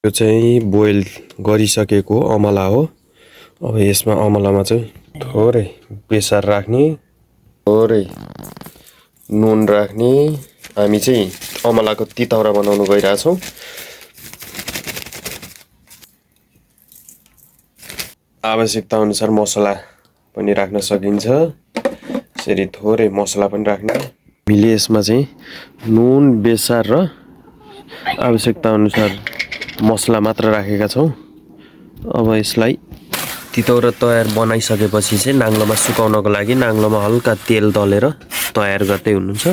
यो चाहिँ बोइल गरिसकेको अमला हो। अब यसमा अमलामा चाहिँ थोरै बेसार राख्ने, थोरै नुन राख्ने। हामी चाहिँ अमलाको तितौरा बनाउन गइरहेछौँ। आवश्यकता अनुसार मसला पनि राख्न सकिन्छ। यसरी थोरै मसला पनि राख्ने। हामीले यसमा चाहिँ नुन, बेसार र आवश्यकता अनुसार मसला मात्र राखेका छौँ। अब यसलाई तितौरा तयार बनाइसकेपछि चाहिँ नाङ्लोमा सुकाउनको लागि नाङ्लोमा हल्का तेल दलेर तयार गर्दै हुनुहुन्छ।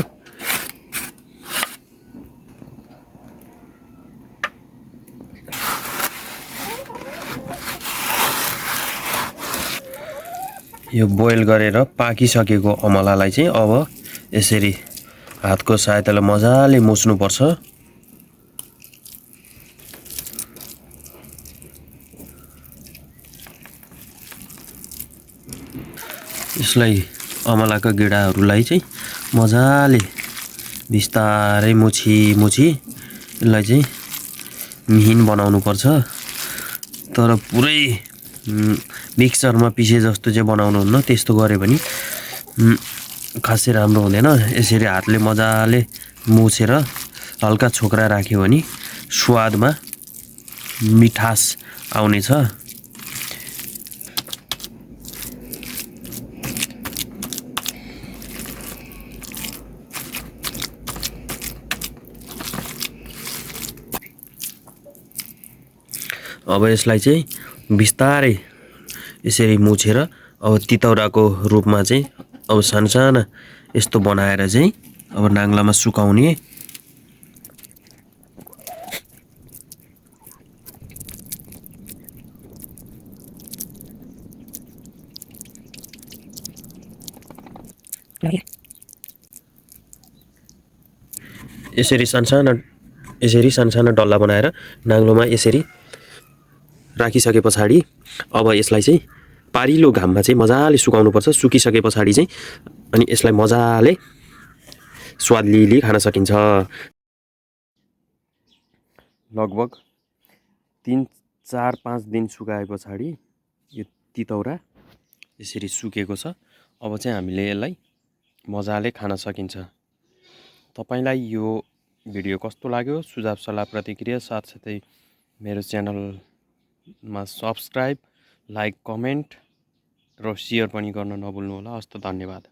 यो बोइल गरेर पाकिसकेको अमलालाई चाहिँ अब यसरी हातको सहायताले मजाले मुछ्नुपर्छ। यसलाई अमलाको गेडाहरूलाई चाहिँ मजाले बिस्तारै मुछी यसलाई चाहिँ मिहिन बनाउनु पर्छ। तर पुरै मिक्सरमा पिसे जस्तो चाहिँ बनाउनुहुन्न। त्यस्तो गऱ्यो भने खासै राम्रो हुँदैन। यसरी हातले मजाले मुछेर हल्का छोक्रा राख्यो भने स्वादमा मिठास आउनेछ। अब यसलाई चाहिँ बिस्तारै यसरी मुछेर अब तितौराको रूपमा चाहिँ अब साना यस्तो बनाएर चाहिँ अब नाङ्लामा सुकाउने। यसरी सानसाना डल्ला बनाएर नाङ्लोमा यसरी राखिसके पछाडि अब यसलाई चाहिँ पारिलो घाममा चाहिँ मजाले सुकाउनु पर्छ। सुकिसके पछाडि चाहिँ अनि यसलाई मजाले स्वाद लिई खान सकिन्छ। लगभग 3-4-5 दिन सुकाए पछाडि यो तितौरा यसरी सुकेको छ। अब चाहिँ हामीले यसलाई मजाले खान सकिन्छ। तपाईलाई यो भिडियो कस्तो लाग्यो? सुझाव सल्लाह प्रतिक्रिया साथसाथै मेरो च्यानलमा सब्सक्राइब, लाइक, कमेन्ट र सेयर पनि गर्न नभुल्नुहोला। हस्त धन्यवाद।